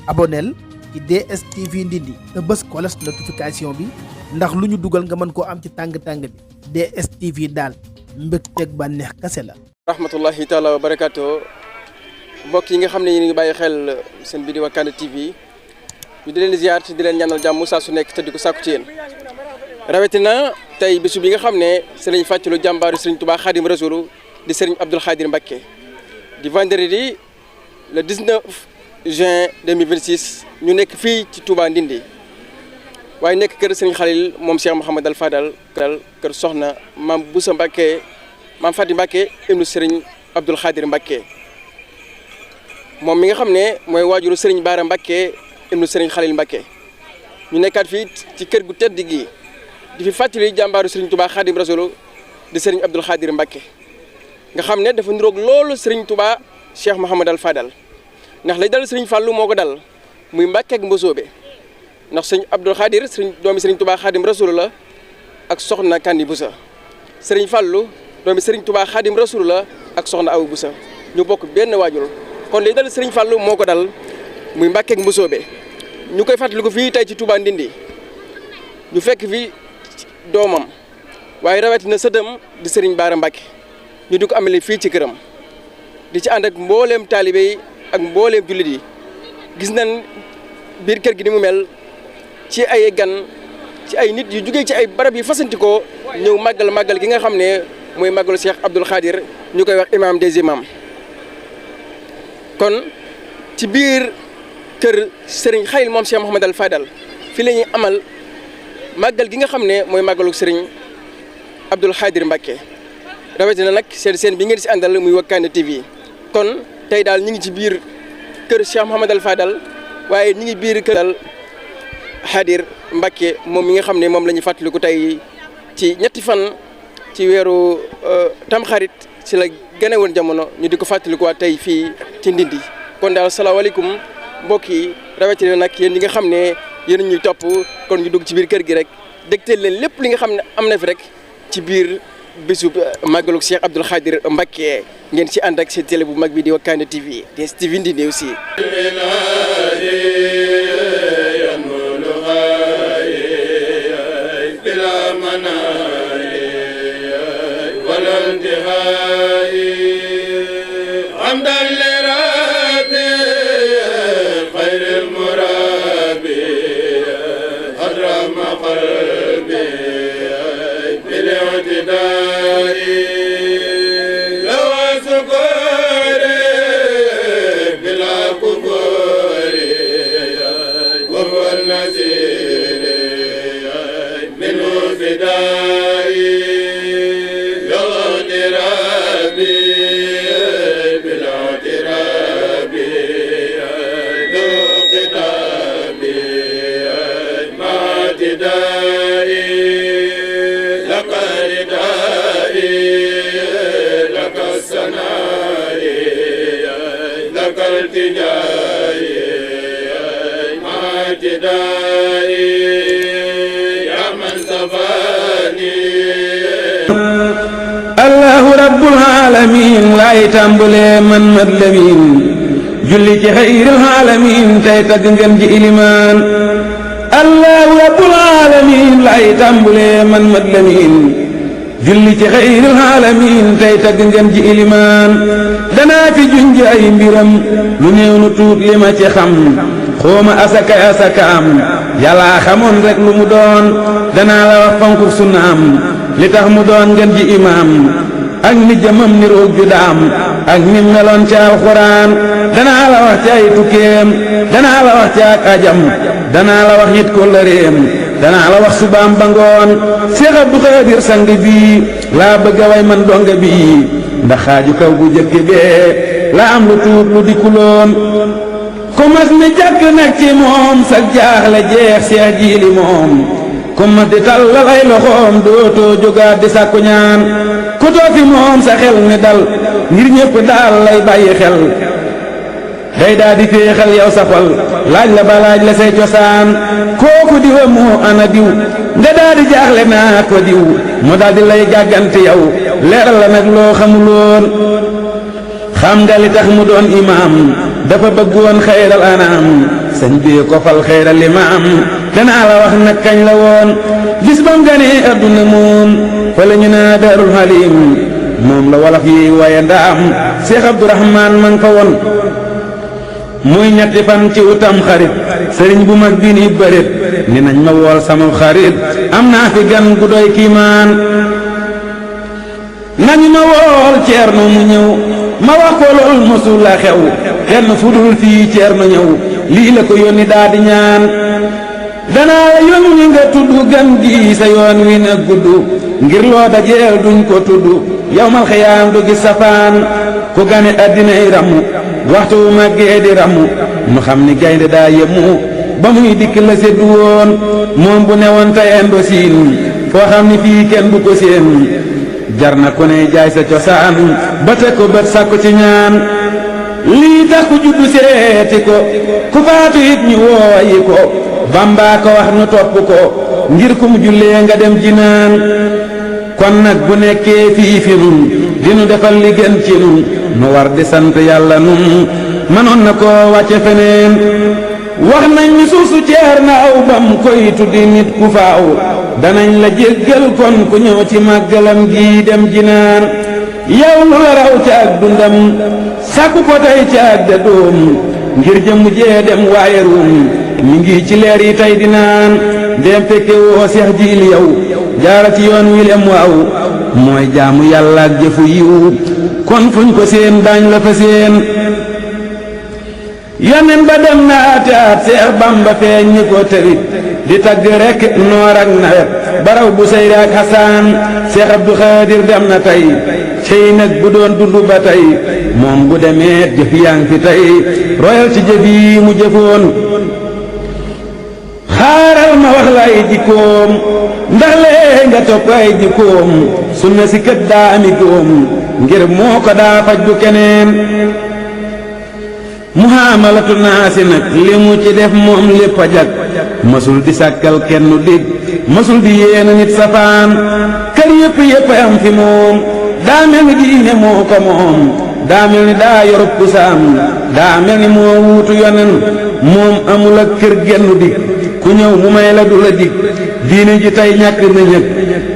abonneel ci DSTV Ndindy te bës cloche notification bi ndax lu ñu dugal nga mën koo am ci tàng-tàng bi. DSTV daal mbégteeg bànneex kase la. rahmatullahi taala wa barakaatu mbokk yi nga xam ne yéen ngi bàyyi xel seen vidéo Wakana TV ñu di leen ziar di leen ñaanal jàmm saa su nekk te di ko sàkku ci yéen rawatina tey bisu bi nga xam ne si lañ fàttalu jàmbaaru Serigne Touba Khadim Rasoul di Serigne Abdoul Khadir Mbacké di vendredi le 19 juin 2026 ñu nekk fii ci Touba Ndindy waaye nekk kër Serigne Khalil moom Cheikh Mouhamad Al Fadal kër soxna maam Boussa Mbacké maam Fati Mbacké ibnu Serigne Abdoul Khadir Mbacké moom mi nga xam ne mooy waajuru Serigne Bara Mbacké ibnu Serigne Khalil Mbacké ñu nekkaat fii ci kër gu tedd gi di fi fàttali jàmbaaru Serigne Touba Khadim Rasoul di Serigne Abdoul Khadir Mbacké nga xam ne dafa niroog loolu Serigne Touba Cheikh Mouhamad Al Fadal ndax lay dal Serigne Fallou moo ko dal muy Mbacké ak Mbosoobe ndax Serigne Abdoul Khadir doomi Serigne Touba Khadim Rasoul la ak soxna Kandi Boussa Serigne Fallou doomi Serigne Touba Khadim Rasoul la ak soxna Awa Boussa ñu bokk benn waajur kon lay dal Serigne Fallou moo ko dal muy Mbacké ak Mbosoobe ñu koy fàttali ko fii tey ci Touba Ndindy ñu fekk fi doomam waaye rawatina sëtam di Serigne Bara Mbacké ñu di ko amale fii ci këram di ci ànd ak mbooleem taalibe yi ak mbooleem jullit yi gis nañ biir kër gi ni mu mel ci ay gan ci ay nit yu jugee ci ay barab yi fasantikoo ñëw màggal gi nga xam ne mooy màggalu Cheikh Abdoul Khadir ñu koy wax imam des imams kon ci biir kër Serigne Khalil moom Cheikh Mouhamad Al Fadal fi la ñuy amal màggal gi nga xam ne mooy màggalu Serigne Abdoul Khadir Mbacké rawatina nag seen bi ngeen si àndal muy Wakana TV kon tey daal ñu ngi ci biir kër Cheikh Mouhamad Al Fadal waaye ñu ngi biir kër Khadir Mbacké moom mi nga xam ne moom la ñu fàttaliku tey ci ñetti fan ci weeru tamxarit ci la gane woon jamono ñu di ko fàttalikuwaat tey fii ci Ndindy kon daal salaamaaleykum mbokk yi rawatina nag yéen ñi nga xam ne yéen ñuy topp kon ñu dugg ci biir kër gi rek dégteel leen lépp li nga xam ne am na fi rek ci biir bisub màggalu Cheikh Abdoul Khadir Mbacké ngeen ci ànd ak seen télé bu mag bi di Wakana TV DSTV Ndindy aussi. Allahu rabbul alamin lay tàmbalee man mat lamin julli ci xayril alamin tey tagg ngeen ji ilimaan Allahu rabbul alamin lay tàmbalee man mat lamin julli ci xayril alamin tey tagg ngeen ji ilimaan danaa fi junj ay mbiram lu néew nu tuut li ma ci xam xooma asakaam yàlla xamoon rek lu mu doon danaa la wax fonku sunnaam li tax mu doon ngeen ji imaam ak ni jëmam ni roog ju daam ak ni meloon ci alxuraan danaa la wax ci ay tukkeem danaa la wax ci ak ajam danaa la wax nit ko lëreem danaa la wax subaam ba ngoon Seex Abdu Xaadir sang bii laa bëgg a way man donga bii ndax xaaju kaw bu jëkk bee la am lu tuut lu dikkuloon ku mas ni jàkk nag ci moom sag jaaxle jeex Seex Jiili moom ku mas di tallal ay loxoom dootoo jógaat di sàkku ñaan ku toofi moom sa xel ni dal ngir ñépp daal lay bàyyi xel day daa di féexal yow sa xol laaj la ba laaj la say cosaan kooku diwa moo ana diw nga daa di jaaxle naa ko diw mu daal di lay gàggante yow leeral la nag loo xamuloon xam nga li tax mu doon imaam dafa bëggoon xayral anaam sëñ bi ko fal xeera limaam danaa la wax nag kañ la woon bis bam ganee adduna moom fa la ñu naa Daarul Halim moom la wolof yi waaye ndaam Seex Abdurahmaan man fa woon muy ñetti fan ci utam xarit sëriñ bu mag bi ni bërit ni nañ ma wool sama xarit am naa fi gan gu doy kiimaan nañu ma wool Ceerno mu ñëw ma wax ko lool mosul la xew kenn fu dul fii Ceerno ñëw lii la ko yónni daa di ñaan danaa la yónni nga tudd gan gi sa yoon wi na gudd ngir loo dajeel duñ ko tudd yawmal xiyaam du gis safaan ku gane addinay ramu waxtu wu màggee di ramu nu xam ni gaynde daa yemu ba muy dikk la seddu woon moom bu newoon tey endo siin foo xam ni fii kenn du ko seen jar na ku ne jaay sa cosaan ba teg ko bët sàkku ci ñaan lii tax ku juddu seeti ko ku faatu it ñu wooyi ko Bamba ko wax nu topp ko ngir ku mu jullee nga dem jinaan kon nag bu nekkee fii fi nun dinu defal li gën ci nun nu war di sant yàlla nun mënoon na koo wàcce feneen wax nañ ni suusu ceer na aw bam koy tuddi nit ku faaw danañ la jéggal kon ku ñëw ci màggalam gi dem jinaan yow lu la raw ca ak dundam sàkku ko tey ca ak da doom ngir jëmm jee dem waaye ruum mi ngi ci leer yi tey di naan dem fekke woo Seex Jiili yow jaara ci yoon wi lem waaw mooy jaamu yàlla ak jëfu yiw kon fuñ ko seen daañ la fa seen yonen ba dem na ate at Seex Bamba feeñ ñi ko tërit di tagg rek noor ak nawet baraw bu seyri ak Xasaan Seex Abdu Xaadir dem na tey cey nag bu doon dund ba tey moom bu demee jëf yaa ngi fi tey royal ci jëf yi mu jëfoon xaaral ma wax la ay jikkoom ndax lee nga topp ay jikkoom sunna si kët daa ami góom ngir moo ko daa faj du keneen muhaamalatu naasi nag li mu ci def moom lépp a jag masul di sàkkal kenn dig masul di yéena nit safaan kër yëpp am fi moom daa mel ni diine moo ko moom daa mel ni daa yorub kusaam daa mel ni moo wuutu yonen moom amul ak kër genn dig ku ñëw mu may la du la dig diine ji tey ñàkk na ñëg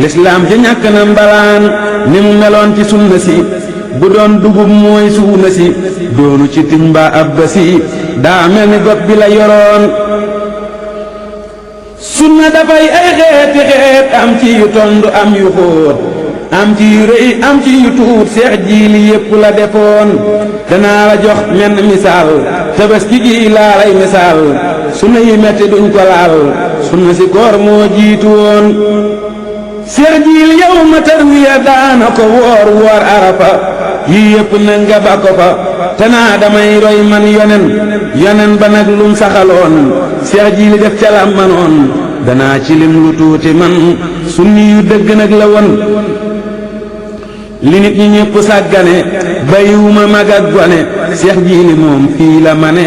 lislaam ji ñàkk na mbalaan ni mu meloon ci sunna si bu doon dugub mooy suuna si doonu ci timba abba si daa mel ni got bi la yoroon sunna dafay ay xeeti xeet am ci yu tond am yu xóot am ci yu rëy am ci yu tuut Seex Jiili yépp la defoon danaa la jox menn misaal tabaski gi laa lay misaal sunna yi metti duñ ko laal sunna si koor moo jiitu woon Seex Jiili yow ma tarwiya daana ko woor arafa yii yépp na nga ba ko fa te naa damay roy man yonen ba nag lum saxaloon Seex Jiili def ca la manoon danaa ci lim lu tuuti man sunni yu dëgg nag la woon li nit ñi ñépp sàggane bayiwuma mag ak gone Seex Jiili moom fii la ma ne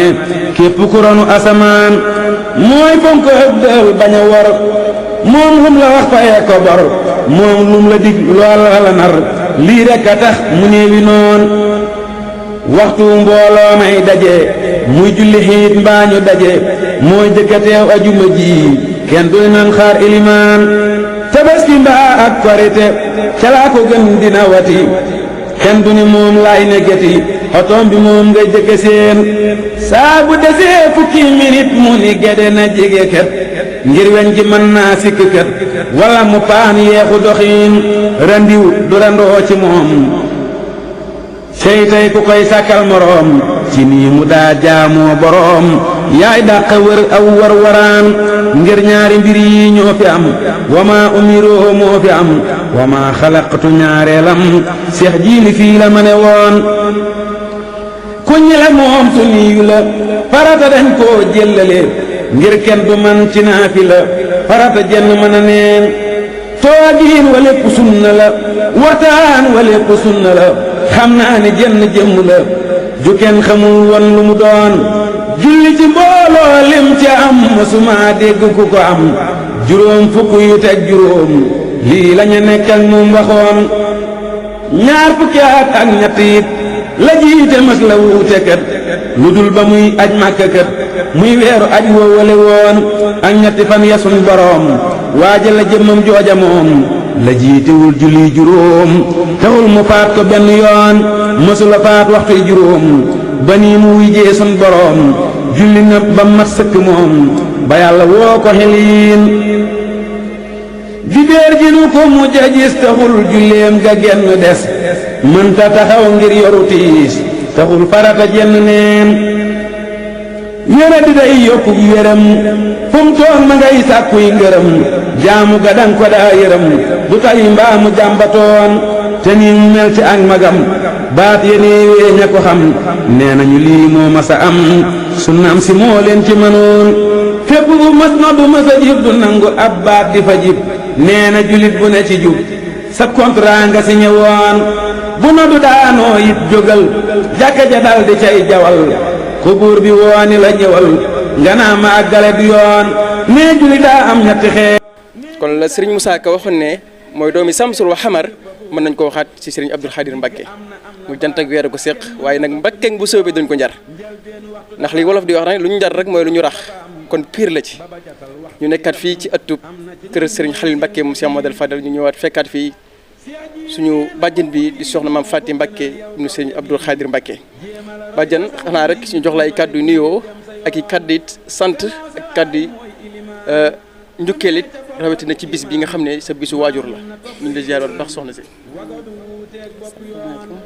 képp ku ronu asamaan mooy fonk ëddal bañ a wor moom lum la wax fayee ko bor moom lum la dig loola la nar lii rekk a tax mu néewi noon waxtu mbooloo may daje muy julli xiit mbaa ñu daje mooy jëkka teew ajuma ji kenn duy nan xaar ilimaan tabaski mbaa ak korite calaa ko gën dina wati kenn du ni moom laay negeti otoom bi moom ngay jëkke seen saa bu desee fukki minit mu ni gede na jege kat ngir weñ gi mën naa sikk kat wala mu paan yeexu doxiin randiw du randoo ci moom sey tey ku koy sàkkal moroom ci nii mu daa jaamoo boroom yaay dàq wër aw waraan ngir ñaari mbir yi ñoo fi am wama umiroo moo fi am wama xalaqtu ñaareelam Seex Jiili fii la ma ne woon ku ñi la moom su niyu la farata dañ koo jëllale ngir kenn du man ci naafila farata jenn mën a neen toogiin wa lépp sunna la waxtaan wa lépp sunna la xam naa ni jenn jëmm la ju kenn xamul woon lu mu doon julli ci mbooloo lim ci am masuma dégg ku ko am juróom fukk yu teg juróom lii lañu nekk ak moom waxoon ñaar fukki at ak ñett it la jiite mas la wuute kat lu dul ba muy aj Màkka kët muy weeru aj woowale woon ak ñetti fan ya sun boroom waajal la jëmmam jooja moom la jiitewul julli juróom taxul mu faat ko benn yoon mësula faat waxtuy juróom ba nii mu wujjee sun boroom julli na ba mat sëkk moom ba yàlla woo ko xeliin dibéer ji nu ko mujj a gis taxul julleem ga genn des mënta taxaw ngir yoru tiis taxul farata jenn neen wéra di day yokku wéram fu mu toog ma ngay sàkkuy ngërëm jaamu ga dang ko daa yërëm du tay mbaa mu jàmbatoon te ni mu mel ci ak magam baat yenee wee ña ko xam nee nañu lii moo masa am sunnaam si moo leen ci mënoon fépp bu mas no du masa jib du nangu ab baat di fa jib nee na julit bu ne ci jub sa contrat nga si ñëwoon bu no du daanoo it jógal jàkka ja dal di cay jawal ko buur bi wooni la ñëwal nga naa ma àggale du yoon nee julit daa am ñetti xeet. kon la Serigne Moussa Ka waxoon ne mooy doomi Samsul wa Xamar mën nañ ko waxaat ci Serigne Abdoul Khadir Mbacké mu jant ak weer ko séq waaye nag Mbacké bu soobee duñ ko njar ndax li wolof di wax nag lu ñu njar rek mooy lu ñu rax kon pire la ci ñu nekkaat fii ci ëttub kër Serigne Khalil Mbacké moom Cheikh Modou Fadal ñu ñëwaat fekkaat fii suñu bàjjen bi di soxna maam Faty Mbacké ibnu Serigne Abdoul Khadir Mbacké bàjjen xanaa rek suñu jox la ay kàddu nuyoo ak i kàddu it sant ak kàddu yi njukkeel it rawatina ci bis bi nga xam ne sa bisu waajur la ñu ngi lay ziar baax soxna si. asalaamaaleykum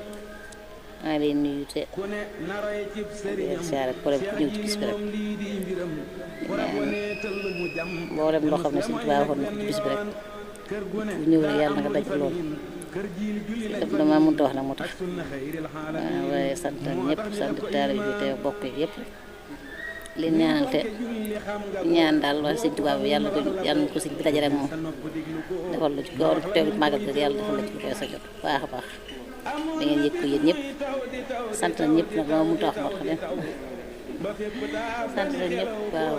maa ngi lay nuyu te di siyaare problème ku ñëw ci bis bi rek mboolem loo xam ne Sëñ Tuubaa waxoon na ko ci bis bi rek bu ñëw rek yàlla na nga daj lool lépp damaa mënut a wax nag moo tax waaye sant ñëpp sant taalibe bi te bokk yëpp li ñaanal te ñaan daal wax Sëñ Tuubaa bi yàlla na ko sëñ bi daje rek moom defal la ci góor teew màggal gi yàlla defal la ci koy sa jot baax a baax da ngeen yëg ko yéen ñëpp sant nañ ñëpp nag dama mënut a wax moo tax de sant nañ ñëpp waaw.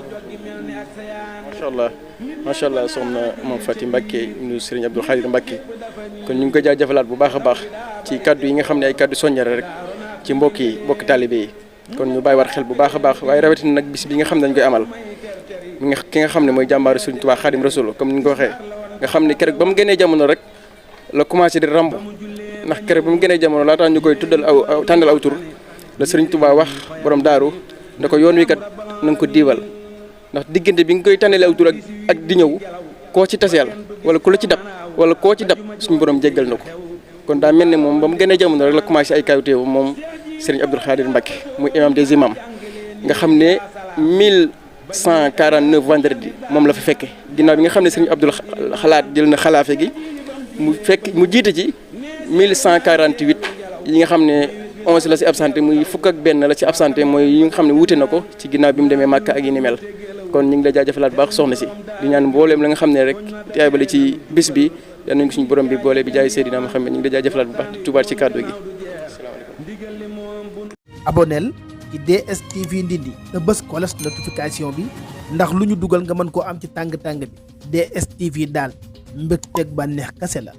macha allah soxna moom Faty Mbacké ñu Serigne Abdoul Khadir Mbacké kon ñu ngi ko jaajëfalaat bu baax a baax ci kaddu yi nga xam ne ay kaddu soññare rek ci mbokki taalibe yi kon ñu bàyyi war xel bu baax a baax waaye rawatina nag bis bi nga xam ne dañ koy amal ki nga xam ne mooy jàmbaaru Serigne Touba Khadim Rasoul comme ni nga ko waxee nga xam ne keroog ba mu génnee jamono rek la commencé di ramb ndax keroog ba mu génnee jamono laataa ñu koy tuddal tànnal aw tur la Serigne Touba wax borom daaru ne ko yoon wi kat na nga ko diibal ndax diggante bi nga koy tànnalee aw tur ak di ñëw koo ci taseel wala ku la ci dab wala koo ci dab suñu borom jéggal na ko kon daa mel ne moom ba mu génnee jamono rek la commencé ay kawteewu moom Serigne Abdoul Khadir Mbacké muy imam des imams nga xam ne 1149 vendredi moom la fa fekke ginnaaw bi nga xam ne Serigne Abdoul xalaat jël na xalaafe gi mu jiite ci 1148 yi nga xam ne 11 la ci absenté muy fukk ak benn la ci absenté mooy yi nga xam ne wuute na ko ci ginnaaw bi mu demee Màkka ak yi ni mel kon ñu ngi la jaajëfalaat baax soxna si di ñaan mbooleem la nga xam ne rek teebale ci bis bi yal nañu ko suñu borom bi boole bi jaay Seydina Muhammad ñu ngi la jaajëfalaat bu baax di tubaat ci kàddu gi. aboneel ci DSTV Ndindy te bës cloche notification bi ndax lu ñu dugal nga mën koo am ci tàng-tàng bi DSTV daal mbégteeg bànneex kase la